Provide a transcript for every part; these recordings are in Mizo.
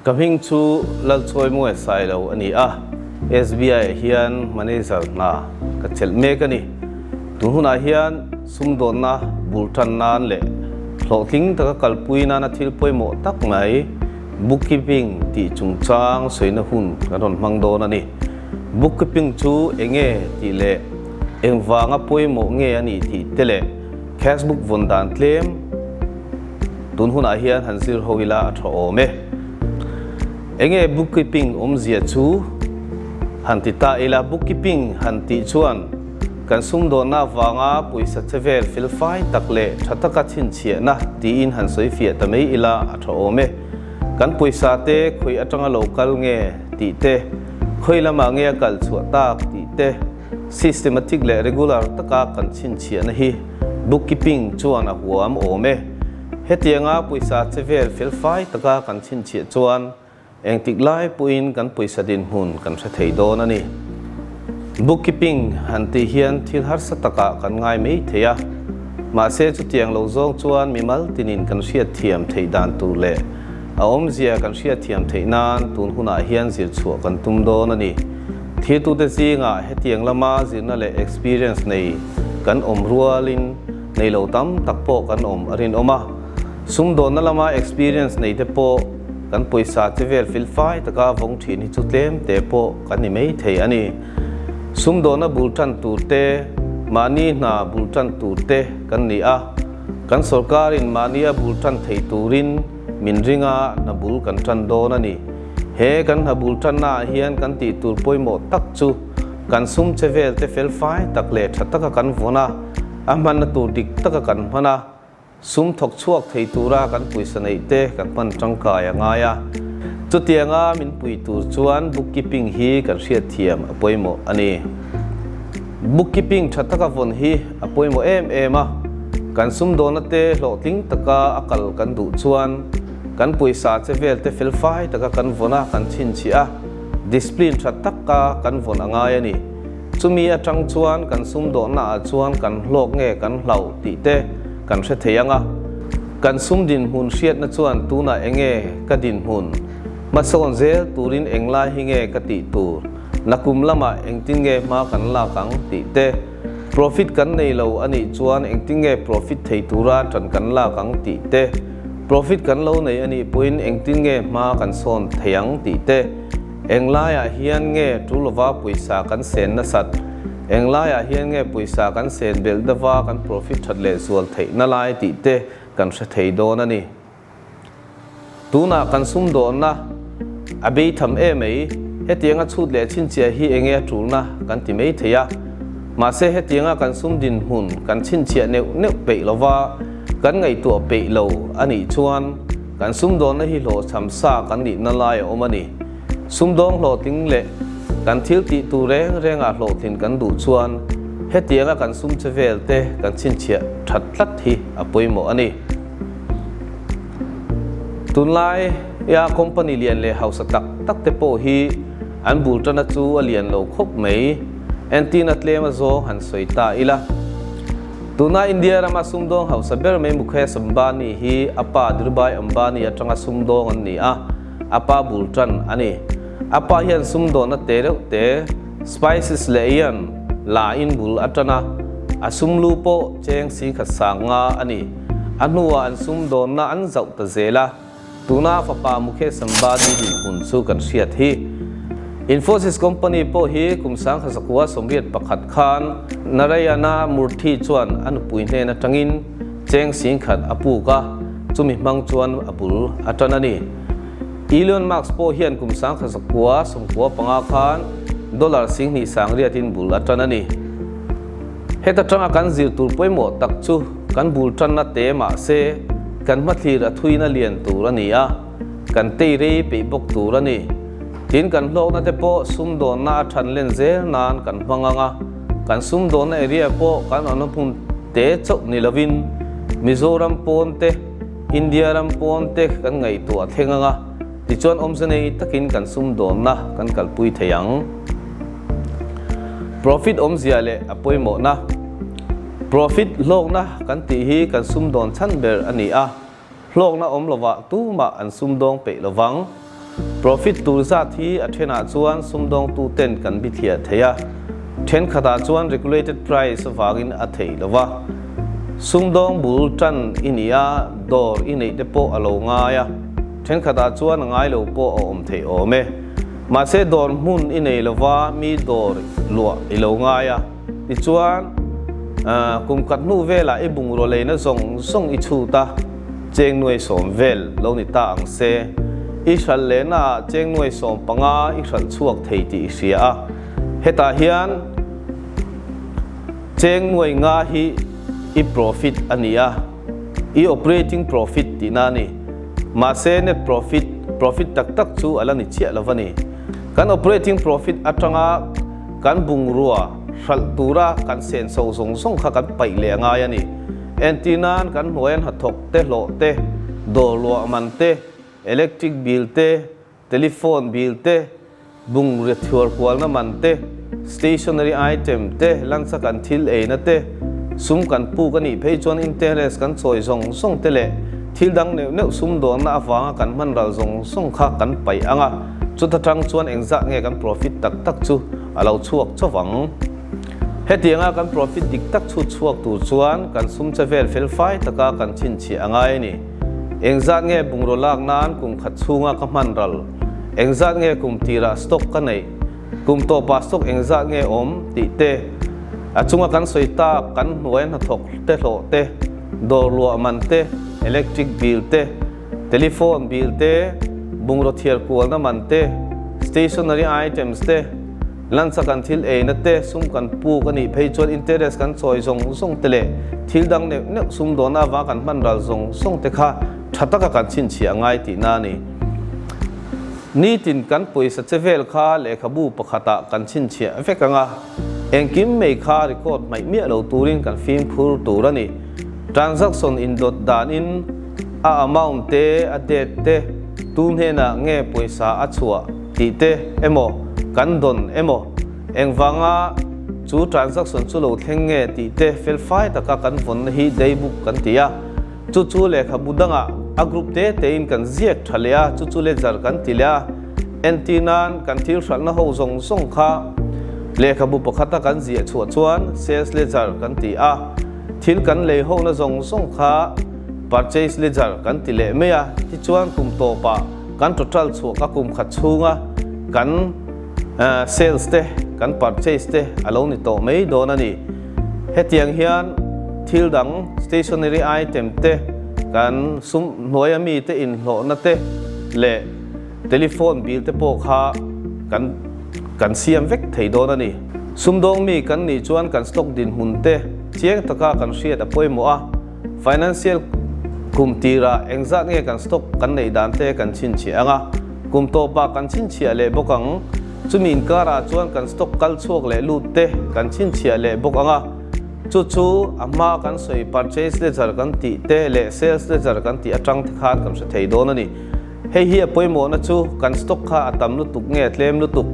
Ka hming chu Lalchawimawi Sailo a ni a, SBI ah hian manager hna ka chelh mek a ni. Tun hunah hian sumdawnna bul tan nan leh hlawhtling taka kalpui nana thil pawimawh tak mai bookkeeping tih chungchang sawina hun kan rawn hmang dawn a ni. Bookkeeping chu eng nge tih leh engvanga pawimawh nge a nih tih te leh cash book vawn dan tlem Tun hunah hian han zir ho ila a tha awm e. Enge bookkeeping awmzia chu han ti ta ila, bookkeeping han tih chuan kan sumdawnna avanga pawisa che vel felfai tak leh tha taka chhinchhiahna tiin han sawi fiah ta mai ila a tha awm e. Kan pawisa te khawi atanga lo kal nge tih te, khawi lamah nge a kal chhuah tak tih te, Systematic leh regular taka kan chhinchhiahna hi bookkeeping chuan a huam awm e. Hetianga pawisa che vel felfai taka kan chhinchhiah chuan engtik lai pawhin kan pawisa dinhmun kan hre thei dawn a ni. Bookkeeping han tih hian thil harsa takah kan ngai mai thei a, mahse chutiang lo zawng chuan mimal tinin kan hriatthiam theih dan tur leh A awmzia kan hriatthiam theih nan tun hunah hian zir chhuah kan tum dawn a ni. Thirtute zingah hetiang lama zirna leh experience nei kan awm rualin nei lo tam tak pawh kan awm a rinawm a. Sumdawnna lama experience nei te pawh kan pawisa che vel filfai taka vawng thin hi chu tlem te pawh kan ni mai thei a ni. Sumdawnna bul tan tur te, mahni hna bul tan tur te kan ni a. Kan sorkarin mahnia bul tan thei turin min ring a, hna bul kan tan dawn a ni. He kan hna bul tannaah hian kan tih tur pawimawh tak chu kan sum che vel te felfai tak leh tha taka kan vawn a, a hmanna tur dik taka kan hman a, sum thawk chhuak thei tura kan pawisa neih te kan hman tangkai a ngai a. Chutianga min pui tur chuan bookkeeping hi kan hriatthiam a pawimawh a ni. Bookkeeping tha taka vawn hi a pawimawh em em a, kan sumdawnna te hlawhtling taka a kal kan duh chuan kan pawisa che vel te felfai taka kan vawn a, kan chhinchhiah a, discipline tha taka kan vawn a ngai a ni. Chumi atang chuan kan sumdawnna ah chuan kan hlawk nge kan hlauh tih te kan hre thei ang a. Kan sum dinhmun hriatna chuan tunah enge ka dinhmun hmasawn zel turin englai hi nge ka tih tur? Nakum lamah engtin nge hma kan lak ang tih te, profit kan nei lo a nih chuan engtin nge profit thei tura tan kan lak ang tih te, profit kan lo nei a nih pawhin engtin nge hma kan sawn thei ang tih te, englaiah hian nge tul lova pawisa kan sen nasat, englaiah hian nge pawisa kan sen belh deuha kan profit that lehzual theihna lai tih te kan hre thei dawn a ni. Tunah kan sumdawnna a bei tham em mai, hetianga chhut leh chhinchhiah hi enge a tulna kan ti mai thei a. Mahse hetianga kan sum dinhmun kan chhinchhiah neuh neuh peih lova kan ngaihtuah peih lo a nih chuan kan sumdawnna hi hlawhchham sa kan nihna lai a awm a ni. Sumdawng hlawhtling leh kan thil tih tur reng rengah hlawhtlin kan duh chuan hetianga kan sum che vel te kan chhinchhiah that tlat hi a pawimawh a ni. Tunlai ia company lian leh hausa tak tak te pawh hi an bul tana chu a lian lo khawp mai. Entina tlem a zawng han sawi ta ila. Tuna India rama sumdawng hausa ber mai Mukesh Ambani hi a pa Dhirubhai Ambani atanga sumdawng an ni a, a pa bul tan a ni. A pa hian sumdawnna te reuh te, spices leh ian la in bul a tan a, a sumlu pawh cheng singkhat sang nga a ni. A hnuah an sumdawnna an zauh ta zel a, tuna fapa Mukesh Ambani dinhmun chu kan hriat hi. Infosys company pawh hi kum 1981 khan Narayana Murthy chuan a nupui hnen atangin cheng 10,000 a puk a, chumi hmang chuan a bul a tan a ni. Elon Musk pawh hian kum 1995 khan dollar 2,000 bul a tan a ni. Heta tanga kan zir tur pawimawh tak chu kan bul tanna te mahse kan hmathlir a thuina lian tur a ni a, kan tei rei peih bawk tur a ni. Tin kan hlawkna te pawh sumdawnna a than len zel nan kan hmang ang a, kan sumdawnna area pawh kan awmna hmun te chauh ni lovin Mizoram pawn te, India ram pawn te kan ngaihtuah thleng ang a, tichuan awmze nei takin kan sumdawnna kan kalpui thei ang. Profit awmzia leh a pawimawhna. Profit hlawkna kan tih hi kan sumdawn chhan ber a ni a, hlawkna awm lovah tumah an sumdawng peih lovang. Profit tur zat hi a thenah chuan sumdawngtu ten kan bithliah thei a, thenkhatah chuan regulated price avangin a thei lo va. Sumdawng bul tan i ni a, dawr i neih te pawh a lo ngai a, thenkhatah chuan a ngai lo pawh a awm thei awm e. Mahse dawr hmun i nei lo va, mi dawr luah i lo ngai a, tichuan kum khat hnu velah i bungraw leina zawng zawng i chhut a. Cheng nuai sawm vel lo ni ta ang se, i hralh lehna ah cheng nuai 15 i hralh chhuak thei tih i hria a. Hetah hian cheng nuai nga hi i profit a ni a, i operating profit tihna a ni. Mahse net profit, profit tak tak chu a la ni chiah lo va ni. Kan operating profit atanga kan bungrua hralh tura kan senso zawng zawng kha kan paih leh a ngai a ni. Entir nan kan hnuaia hnathawk te hlawh te, dawr luah man te, electric bill te, telephone bill te, bungrua thiar kualna man te, stationery item te, lancha kan thil eina te, sum kan puk a nih phei chuan interest kan chawi zawng zawng te leh thil dang neuh neuh sum dawnna avanga kan hman ral zawng zawng kha kan paih ang a, chuta tang chuan engzah nge kan profit tak tak chu a lo chhuak chauh ang. Hetianga kan profit dik tak chhut chhuak tur chuan kan sum che vel fel fai taka kan chhinchhiah a ngai a ni. Engzat nge bungraw lak nan kum khat chhunga ka hman ral? Engzat nge kum tirah stock ka neih? Kum tawpah stock engzat nge awm? tih te, a chunga kan sawi tak kan hnuaia hnathawk te hlawh te, dawr luah man te, electric bill te, telephone bill te, bungraw thiar kualna man te, stationery items te, Lancha kan thil eina te, sum kan puk a nih phei chuan interest kan chawi zawng zawng te leh thil dang neuh neuh sum dawhna avanga kan hman ral zawng zawng te kha tha taka kan chhinchhiah a ngai tihna a ni. Nitin kan pawisa che vel kha lehkhabu pakhatah kan chhinchhiah vek ang a, engkim mai kha record hmaih miah lo turin kan fimkhur tur a ni. Transaction indawt danin a amount te, a date te, tu hnenah nge pawisa a chhuah, Tih te emaw, kan dawn emaw, engvanga chu transaction chu lo thleng nge tih te felfai taka kan vawnna hi daybook kan ti a. Chu chu lehkhabu dangah a group te tein kan ziak tha leh a, chu chu ledger kan ti leh a. Entir nan kan thil hralhna ho zawng zawng kha lehkhabu pakhata kan ziah chhuah chuan sales ledger kan ti a, thil kan lei hona zawng zawng kha purchase ledger kan ti leh mai a. Tichuan kum tawpah Kan total chhuah ka kum khat chhunga kan sales te, kan purchase te a lo ni tawh mai dawn a ni. Hetiang hian thil dang stationery item te, kan sum hnuaia mi te inhlawhna te leh telephone bill te pawh kha kan kan siam vek thei dawn a ni. Sumdawng mi kan nih chuan kan stock dinhmun te chiang taka kan hriat a pawimawh a. Financial kum tirah engzat nge kan stock kan neih dan te kan chhinchhiah ang a, kum tawpah kan chhinchhiah leh bawk ang. Chumi inkarah chuan kan stock kal chhuak leh lut te kan chhinchhiah leh bawk ang a, chu chu a hma kan sawi purchase ledger kan tih te leh sales ledger kan tih atang te khan kan hre thei dawn a ni. Hei hi a pawimawhna chu kan stock kha a tam lutuk nge tlem lutuk,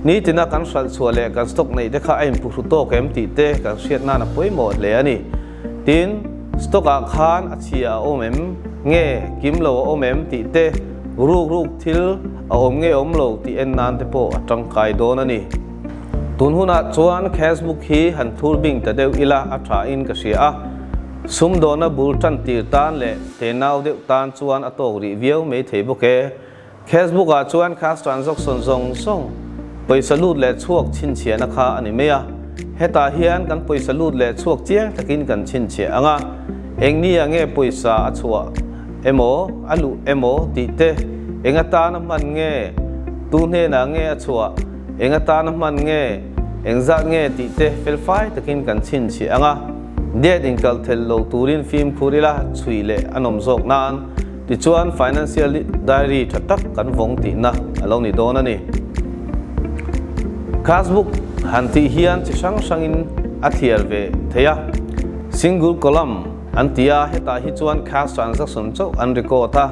nitina kan hralh chhuah leh kan stock neih te kha a inphuhru tawk em tih te kan hriat nan a pawimawh hle a ni. Tin, stock ah khan a chhia a awm em nge kim lo a awm em tih te, ruk ruk thil a awm nge awm lo tih en nan te pawh a tangkai dawn a ni. Tun hunah chuan cash book hi han thur bing ta deuh ila a tha in ka hria a, sumdawna bul tan tir tan leh tenau deuh tan chuan a tawk rih viau mai thei bawk e. Cash book ah chuan cash transaction zawng zawng, pawisa lut leh chhuak chhinchhiahna kha a ni mai a. Hetah hian kan pawisa lut leh chhuak chiang takin kan chhinchhiah ang a, eng ni ah nge pawisa a chhuah emaw a luh emaw tih te, eng atana hman nge, tu hnenah nge a chhuah, eng atana hman nge, engzat nge tih te felfai takin kan chhinchhiah ang a. Date inkal thel lo turin fimkhur ila chhui leh a nawm zawk nan. Tichuan financial diary tha tak kan vawng tihna a lo ni dawn a ni. Cash book han tih hian chi hrang hrangin a thliar ve thei a. Single column an ti a, hetah hi chuan cash transaction chauh an record a.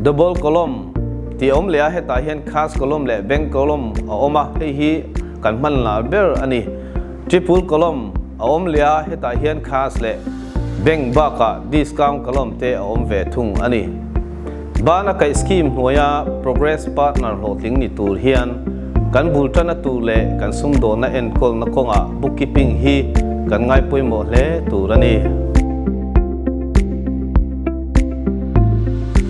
Double column tih a awm leh a, hetah hian cash column leh bank column a awm a, hei hi kan hman lar ber a ni. Triple column a awm leh a, hetah hian cash leh Bank bakah discount column te a awm ve thung a ni. Bana kaih scheme hnuaia Progress Partner hlawhtling ni tur hian kan bul tana tur leh kan sumdawnna enkawlna kawngah bookkeeping hi kan ngaipawimawh hle tur a ni.